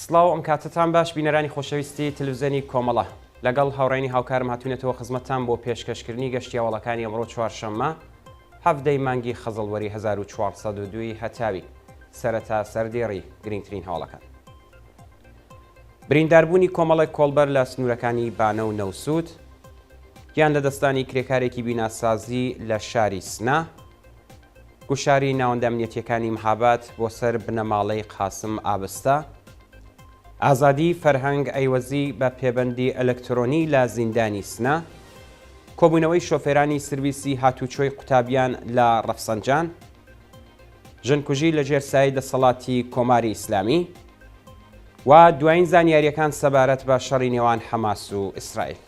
سڵاو ئەم کاتەتان باش بینەرانی خۆشەویستی تلویزیۆنی کۆمەڵە لەگەڵ هاوڕێنی هاوکارم هاتوونەتەوە خزمەتتان بۆ پێشکەشکردنی گەشتی هەواڵەکانی ئەمڕۆ چوارشەممە حەڤدەی مانگی خەزەڵوەری 1402 هەتاوی سەرەتا سەردێڕی گرنگترین هەواڵەکان. برینداربوونی کۆمەڵێک کۆڵبەر لە سنوورەکانی بانە و نەوسوود، گیان لەدەستدانی کرێکارێکی بیناسازی لە شاری سنە، گوشاری ناوەندە ئەمنیەتییەکانی مهاباد بۆ سەر بنەماڵەی قاسم ئابستە، ئازادیی فەرهەنگ ئەیوەزی بە پێبەندی ئەلکترۆنی لە زیندانی سنە، کۆبوونەوەی شۆفێرانی سرویسی هاتووچۆی قوتابیان لە ڕەفسەنجان، ژنکوژی لە ژێر سایەی دەسەڵاتی کۆماری ئیسلامی و دوایین زانیارییەکان سەبارەت بە شەڕی نێوان حەماس و ئیسرائیل.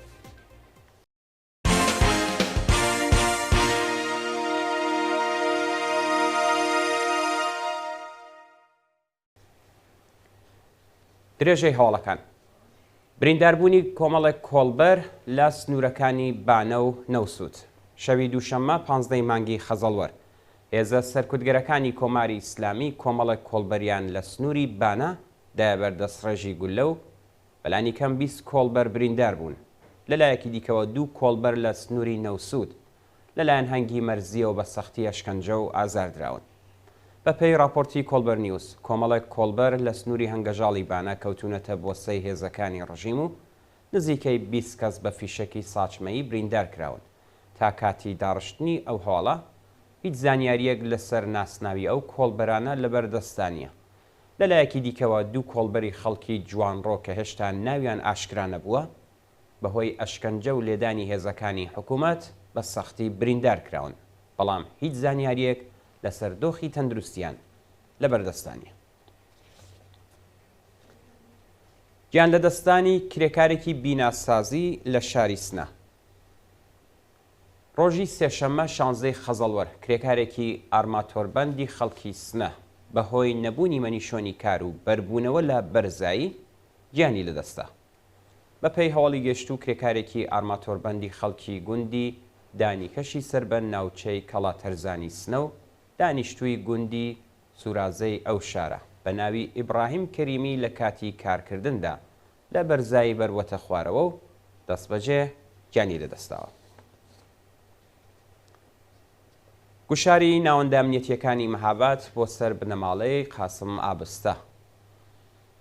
درێژەی هەواڵەکان برینداربوونی کۆمەڵێک کۆڵبەر لە سنوورەکانی بانە و نەوسوود شەوی دووشەممە پانزدەی مانگی خەزەڵوەر هێزە سەرکوتگەرەکانی کۆماری ئیسلامی کۆمەڵێک کۆڵبەریان لە سنووری بانە دایە بەر دەستڕێژی گوللە و بەلانیکەم 20 کۆڵبەر بریندار بوون. لەلایەکی دیکەوە دوو کۆڵبەر لە سنووری نەوسوود لەلایەن هەنگی مەرزییەوە بە سەختی ئەشکەنجە و ئازار دراون. بەپێی ڕاپۆرتی کۆڵبەر نیوز، کۆمەڵێک کۆڵبەر لە سنووری هەنگەژاڵی بانە کەوتوونەتە بۆسەی هێزەکانی ڕژیم و نزیکەی 20 کەس بە فیشەکی ساچمەیی بریندار کراون. تا کاتی داڕشتنی ئەو هەواڵە، هیچ زانیارییەک لەسەر ناسناوی ئەو کۆڵبەرانە لەبەر دەستدا نییە. لەلایەکی دیکەوە دوو کۆڵبەری خەڵکی جوانڕۆ کە هێشتا ناویان ئاشکرا نەبووە، بەهۆی ئەشکەنجە و لێدانی هێزەکانی حکومەت بە سەختی بریندار کراون، بەڵام هیچ زانیارییەک لەسەر دۆخی تەندروستیان لەبەردەستدا نییە. گیانلەدەستدانی کرێکارێکی بیناسازی لە شاری سنە. ڕۆژی سێشەممە شانزدەی خەزەڵوەر، کرێکارێکی ئارماتۆربەندی خەڵکی سنە بەهۆی نەبوونی مەنیشۆنی کار و بەربوونەوە لە بەرزایی گیانی لەدەستدا. بەپێی هەواڵی گەیشتوو کرێکارێکی ئارماتۆربەندی خەڵکی گوندی دانیکەشی سەر بە ناوچەی کەڵاتەرزانی سنە و دانیشتووی گوندی سورازەی ئەو شارە بە ناوی ئیبڕاهیم کەریمی لە کاتی کارکردندا لە بەرزایی بەروەتە خوارەوە و دەستبەجێ گیانی لەدەستداوە. گوشاری ناوەندە ئەمنیەتییەکانی مەهاباد بۆ سەر بنەماڵەی قاسم ئابستە.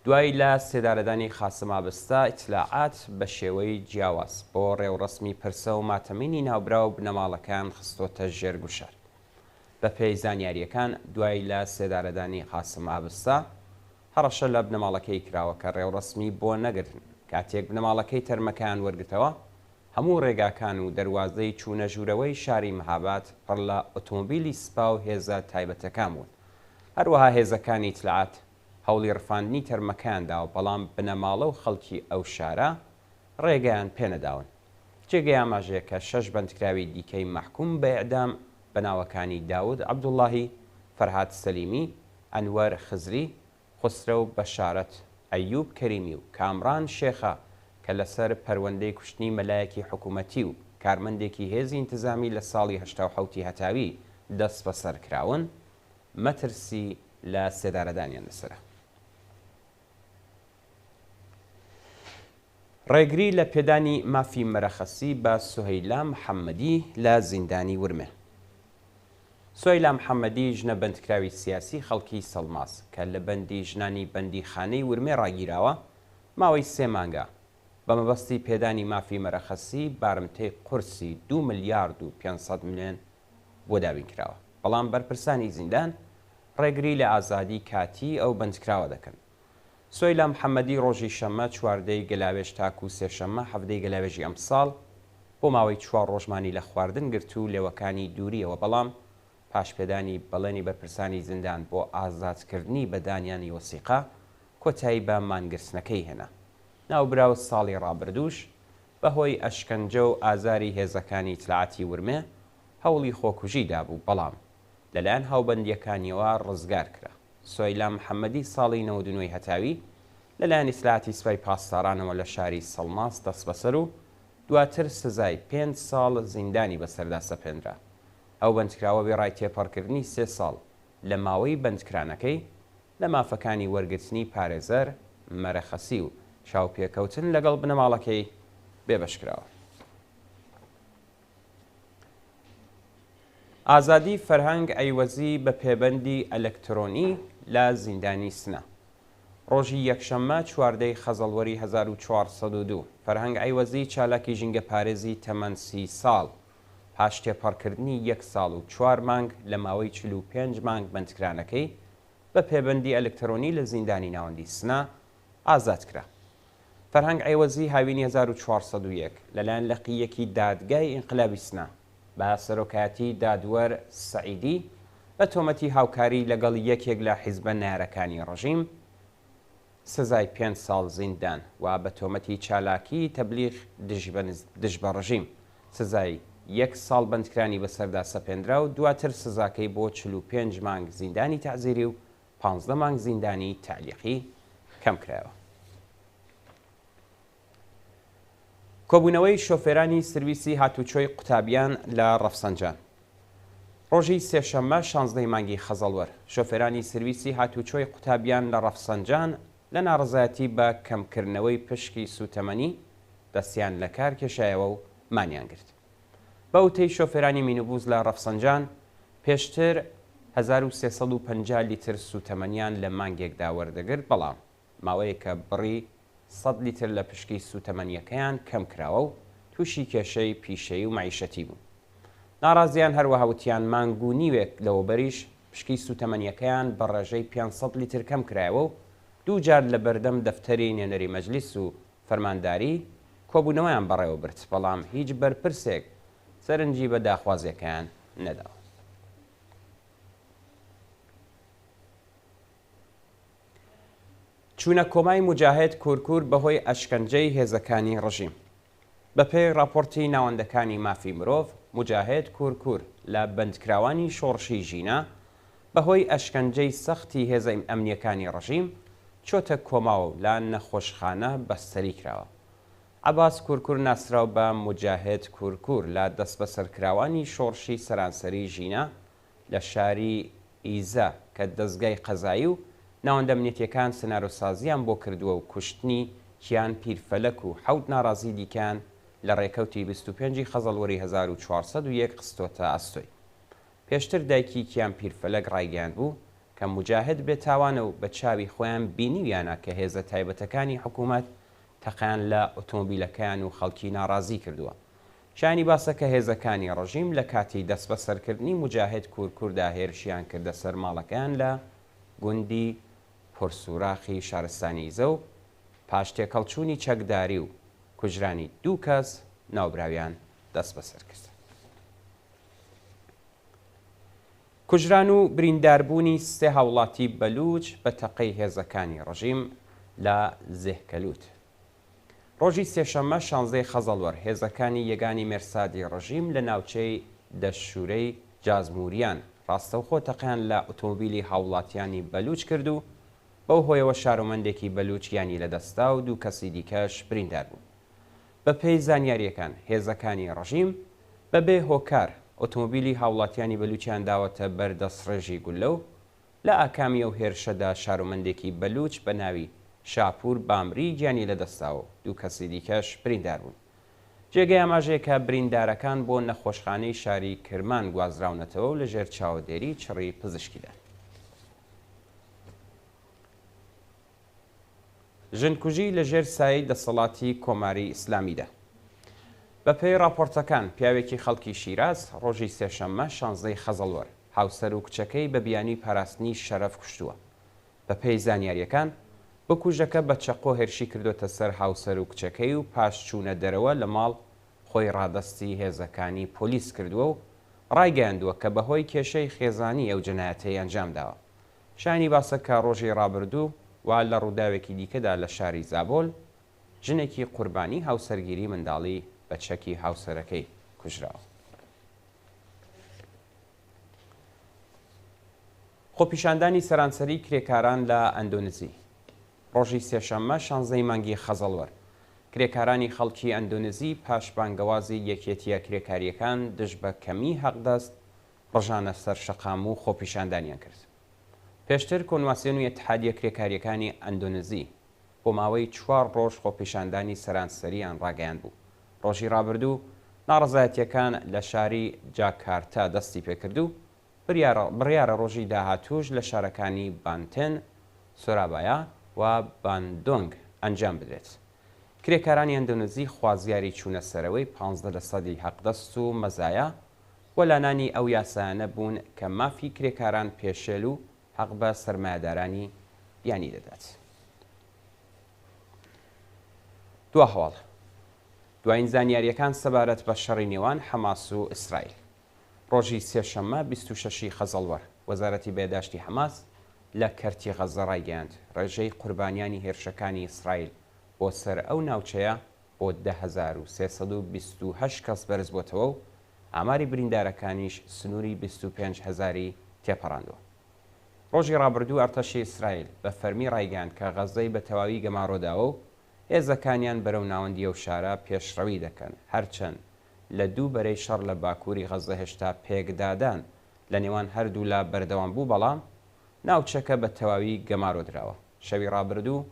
دوای لە سێدارەدانی قاسم ئابستە، ئیتلاعات بە شێوەی جیاواز بۆ ڕێوڕەسمی پرسە و ماتەمینی ناوبراو بنەماڵەکەیان خستۆتە ژێر گوشار. بە پێی زانیارییەکان دوای لە سێدارەدانی قاسم ئابستە، هەڕەشە لە بنەماڵەکەی کراوە کە ڕێوڕەسمی بۆ نەگرن، کاتێک بنەماڵەکەی تەرمەکەیان وەرگرتەوە، هەموو ڕێگاکان و دەروازەی چوونە ژوورەوەی شاری مهاباد پڕ لە ئۆتۆمۆبیلی سپا و هێزە تایبەتەکان بوون. هەروەها هێزەکانی ئیتلاعات هەوڵی ڕفاندنی تەرمەکەیان داوە، بەڵام بنەماڵە و خەڵکی ئەو شارە ڕێگەیان پێنەداون. جێگەی ئاماژەیە کە شەش بەندکراوی دیکەی مەحکووم بە ئێعدام بە ناوەکانی داود عەبدوڵڵاهی، فەرهاد سەلیمی، ئەنوەر خزری، خوسرەو بەشارەت، ئەیوب کەریمی و کامڕان شێخە کە لەسەر پەروەندەی کوشتنی مەلایەکی حکوومەتی و کارمەندێکی هێزی ئینتزامی لە ساڵی 87 ی هەتاوی دەستبەسەر کراون، مەترسی لە سێدارەدانیان لەسەرە. ڕێگری لە پێدانی مافی مەرەخەسی بە سوهەیلا محەممەدی لە زیندانی ورمێ. سوهەیلا محەممەدی ژنە بەندکراوی سیاسی خەڵکی سەڵماس کە لە بەندی ژنانی بەندیخانەی ورمێ ڕاگیراوە، ماوەی سێ مانگە بە مەبەستی پێدانی مافی مەرەخەسی بارمتەی قورسی دوو ملیارد و 500 ملێن بۆ دابین کراوە، بەڵام بەرپرسانی زیندان ڕێگری لە ئازادی کاتیی ئەو بەندکراوە دەکەن. سۆیلا محەمەدی ڕۆژی شەممە چواردەی گەلاوێژ تاکوو سێشەممە حەڤدەی گەلاوێژی ئەمساڵ بۆ ماوەی چوار ڕۆژ مانی لە خواردن گرت و لێوەکانی دووریەوە بەڵام پاش پێدانی بەڵێنی بەرپرسانی زیندان بۆ ئازادکردنی بە دانیانی وەسیقە کۆتایی بە مانگرتنەکەی هێنا. ناوبراو ساڵی ڕابردووش بە هۆی ئەشکەنجە و ئازاری هێزەکانی ئیتلاعاتی ورمێ هەوڵی خۆکوژی دابوو بەڵام لەلایەن هاوبەندییەکانیەوە ڕزگار کرا. سۆیلا محەمەدی ساڵی 99 ی هەتاوی لەلایەن ئیتلاعاتی سپای پاسدارانەوە لە شاری سەڵماس دەستبەسەر و دواتر سزای پێنج ساڵ زیندانی بەسەردا سەپێنرا. ئەو بەندکراوە وێڕای تێپەڕکردنی سێ ساڵ لە ماوەی بەندکرانەکەی، لە مافەکانی وەرگرتنی پارێزەر مەرەخەسی و چاوپێکەوتن لەگەڵ بنەماڵەکەی بێبەش کراوە. ئازادی فەرهەنگ عەیوەزی بە پێبەندی ئەلەکترۆنی لە زیندانی سنە. ڕۆژی یەکشەممە 14 ی خەزەڵوەری 1402، فەرهەنگ عەیوەزی چالاکی ژینگەپارێزی تەمەن 30 ساڵ، پاش تێپەڕکردنی یەک ساڵ و چوار مانگ لە ماوەی 45 مانگ بەندکرانەکەی، بە پێبەندی ئەلکترۆنی لە زیندانی ناوەندی سنە ئازاد کرا. فەرهەنگ عێوەزی هاوینی 1401 لەلایەن لقی یەکی دادگای ئینقلابی سنە بە سەرۆکایەتی دادوەر سەعیدی بە تۆمەتی هاوکاری لەگەڵ یەکێک لە حیزبە نەیارەکانی ڕژیم سزای پێنج ساڵ زیندان و بە تۆمەتی چالاکیی تەبلیغ دژ بە ڕژیم سزای یەک ساڵ بەندکرانی بەسەردا سەپێنرا و دواتر سزاکەی بۆ 45 مانگ زیندانی تەعزیری و 15 مانگ زیندانی تەعلیقی کەمکرایەوە. کۆبوونەوەی شۆفێرانی سرویسی هاتوچۆی قوتابیان لە ڕەفسەنجان ڕۆژی سێشەممە شانزدەی مانگی خەزەڵوەر، شۆفێرانی سرویسی هاتوچۆی قوتابیان لە ڕەفسەنجان لە ناڕەزایەتی بە کەمکردنەوەی پشکی سووتەمەنی دەستیان لە کار کێشایەوە و مانیان گرت. بە وتەی شۆفێرانی مینوبوس لە ڕەفسەنجان، پێشتر 1350 لیتر سووتەمەنیان لە مانگێکدا وەردەگرت، بەڵام ماوەیەکە بڕی 100 لیتر لە پشکی سووتەمەنییەکەیان کەم کراوە و تووشی کێشەی پیشەیی و مەعیشەتی بوون. ناڕازییان هەروەها وتیان مانگ و نیوێک لەوەوبەریش پشکی سووتەمەنییەکەیان بە ڕێژەی 500 لیتر کەم کرایەوە و دوو جار لە بەردەم دەفتەری نوێنەری مەجلیس و فەرمانداری کۆبوونەوەیان بەڕێوە برد، بەڵام هیچ بەرپرسێک سەرنجی بە داخوازییەکەیان نەداوە. چوونە کۆمای موجاهد کورکور بەهۆی ئەشکەنجەی هێزەکانی ڕژیم. بەپێی ڕاپۆرتی ناوەندەکانی مافی مرۆڤ، موجاهد کورکور لە بەندکراوانی شۆڕشی ژینا، بەهۆی ئەشکەنجەی سەختی هێزە ئەمنییەکانی ڕژیم، چۆتە کۆماوە و لە نەخۆشخانە بەستەری کراوە. عەباس کورکور ناسراو بە موجاهد کورکور لە دەستبەسەرکراوانی شۆڕشی سەرانسەری ژینا لە شاری ئیزە کە دەزگای قەزایی و ناوەندە ئەمنیەتیەکان سنارۆسازیان بۆ کردووە و کوشتنی کیان پیرفەلەک و حەوت ناڕازی دیکەیان لە ڕێکەوتی 25 ی خەزەڵوەری 1401 خستۆتە ئەستۆی. پێشتر دایکی کیان پیرفەلەک ڕایگەیاندبوو کە موجاهد بێ تاوانە و بە چاوی خۆیان بینیویانە کە هێزە تایبەتەکانی حکوومەت تەقەیان لە ئۆتۆمۆبیلەکەیان و خەڵکی ناڕازی کردووە. شایانی باسە کە هێزەکانی ڕژیم لە کاتی دەسبەسەرکردنی موجاهد کورکوردا هێرشیان کردە سەر ماڵەکەیان لە گوندی پورسوراخی شارستانی ئیزە و پاش تێکهەڵچوونی چەکداری و کوژرانی دوو کەس ناوبراویان دەسبەسەر کرد. کوژران و برینداربوونی سێ هاوڵاتی بەلووچ بە تەقەی هێزەکانی ڕژیم لە زێهکەلووت. ڕۆژی سێشەممە شانزدەی خەزەڵوەر، هێزەکانی یەگانی مێرسادی ڕژیم لە ناوچەی دەششورەی جازموریان ڕاستەوخۆ تەقەیان لە ئۆتۆمۆبیلی هاووڵاتیانی بەلووچ کرد و بەو هۆیەوە شارۆمەندێکی بەلووچ گیانی لەدەستدا و دوو کەسی دیکەش بریندار بوون. بەپێی زانیارییەکان، هێزەکانی ڕژیم بەبێ هۆکار ئۆتۆمۆبیلی هاووڵاتیانی بەلووچیان داوەتە بەر دەستڕێژی گوللە و لە ئاکامی ئەو هێرشەدا شارۆمەندێکی بەلووچ بە ناوی شاپوور بامری گیانی لەدەستداوە و دوو کەسی دیکەش بریندار بوون. جێگەی ئاماژەیە کە بریندارەکان بۆ نەخۆشخانەی شاری کرمان گوازراونەتەوە و لەژێر چاوەدێری چڕی پزیشکیدان. ژنکوژی لەژێر سایەی دەسەڵاتی کۆماری ئیسلامیدا. بەپێی ڕاپۆرتەکان، پیاوێکی خەڵکی شیراز ڕۆژی سێشەممە شانزدەی خەزەڵوەر، هاوسەر و کچەکەی بە بیانووی پاراستنی شەرەف کوشتووە. بەپێی زانیارییەکان، بکوژەکە بە چەقۆ هێرشی کردۆتە سەر هاوسەر و کچەکەی و پاش چوونە دەرەوە لە ماڵ خۆی ڕادەستی هێزەکانی پۆلیس کردووە و ڕایگەیاندووە کە بەهۆی کێشەی خێزانی ئەو جەنایەتەی ئەنجامداوە. شایانی باسە کە ڕۆژی ڕابردوو و لە ڕووداوێکی دیکەدا لە شاری زابۆل، ژنێکی قوربانی هاوسەرگیری منداڵی بە چەکی هاوسەرەکەی کوژراوە. خۆپیشاندانی سەرانسەری کرێکاران لە ئەندۆنزی ڕۆژی سێشەممە شانزدەی مانگی خەزەڵوەر، کرێکارانی خەڵکی ئەندۆنزی پاش بانگەوازی یەکێتییە کرێکارییەکان دژ بە کەمیی حەقدەست ڕژانە سەر شەقام و خۆپیشاندانیان کرد. پێشتر کۆنواسیۆن و ئیتحادیە کرێکارییەکانی ئەندۆنزی. بۆ ماوەی چوار ڕۆژ خۆپیشاندانی سەرانسەرییان ڕاگەیاندبوو. ڕۆژی ڕابردوو ناڕەزایەتییەکان لە شاری جاکارتا دەستی پێکرد و بڕیارە ڕۆژی داهاتووش لە شارەکانی بانتن، سۆرابایا و باندۆنگ ئەنجام بدرێت. کرێکارانی ئەندۆنزی خوازیاری چوونە سەرەوەی 15 لەسەدی حەقدەست و مەزایا و لانانی ئەو یاسایانە بوون کە مافی کرێکاران پێشێل و حەق بە سەرمایەدارانی بیانی دەدات. دوا هەواڵ، دوایین زانیارییەکان سەبارەت بە شەڕی نێوان حەماس و ئیسرائیل. ڕۆژی سێشەممە 26 ی خەزەڵوەر، وەزارەتی بێداشتی حەماس لە کەرتی غەززە ڕایگەیاند، ڕێژەی قوربانیانی هێرشەکانی ئیسرائیل بۆ سەر ئەو ناوچەیە بۆ 10328 کەس بەرزبووەتەوە و ئاماری بریندارەکانیش سنووری 25 هەزاری تێپەڕاندووە. ڕۆژی ڕابردوو ئەرتەشی ئیسرائیل بە فەرمی ڕایگەیاند کە غەززەی بە تەواوی گەمارۆ داوە و هێزەکانیان بەرەو ناوەندی ئەو شارە پێشڕەوی دەکەن، هەرچەند لە دوو بەرەی شەڕ لە باکووری غەززە هێشتا پێکدادان لە نێوان هەردوولا بەردەوام بوو، بەڵام ناوچەکە بە تەواوی گەمارۆ دراوە. شەوی ڕابردوو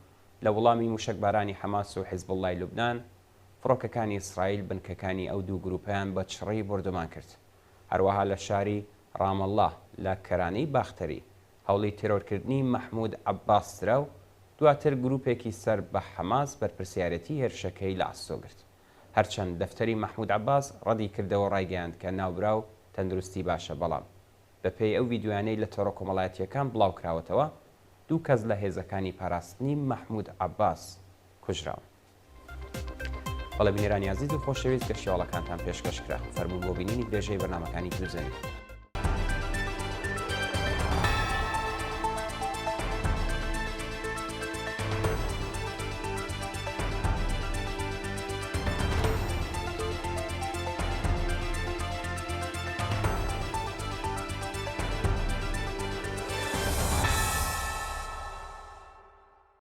لە وڵامی مووشەکبارانی حەماس و حیزبوڵڵای لوبنان، فڕۆکەکانی ئیسرائیل بنکەکانی ئەو دوو گرووپەیان بە چڕی بۆردومان کرد. هەروەها لە شاری ڕامەڵڵا لە کەرانەی باختەری هەوڵی تێرۆرکردنی مەحمود عەباس درا و دواتر گرووپێکی سەر بە حەماس بەرپرسیارێتی هێرشەکەی لە ئەستۆ گرت. هەرچەند دەفتەری مەحمود عەباس ڕەدی کردەوە و ڕایگەیاند کە ناوبراو تەندروستی باشە بەڵام بەپێی ئەو ڤیدیۆیانەی لە تۆڕە کۆمەڵایەتییەکان بڵاوکراوەتەوە دوو کەس لە هێزەکانی پاراستنی مەحمود عەباس کوژراون. بەڵێ بینەرانی ئازیز و خۆشەویست گەشتیواڵەکانتان پێشکەش کرا. فەرموون بۆ بینینی درێژەی بەرنامەکانی تلویزیۆنی.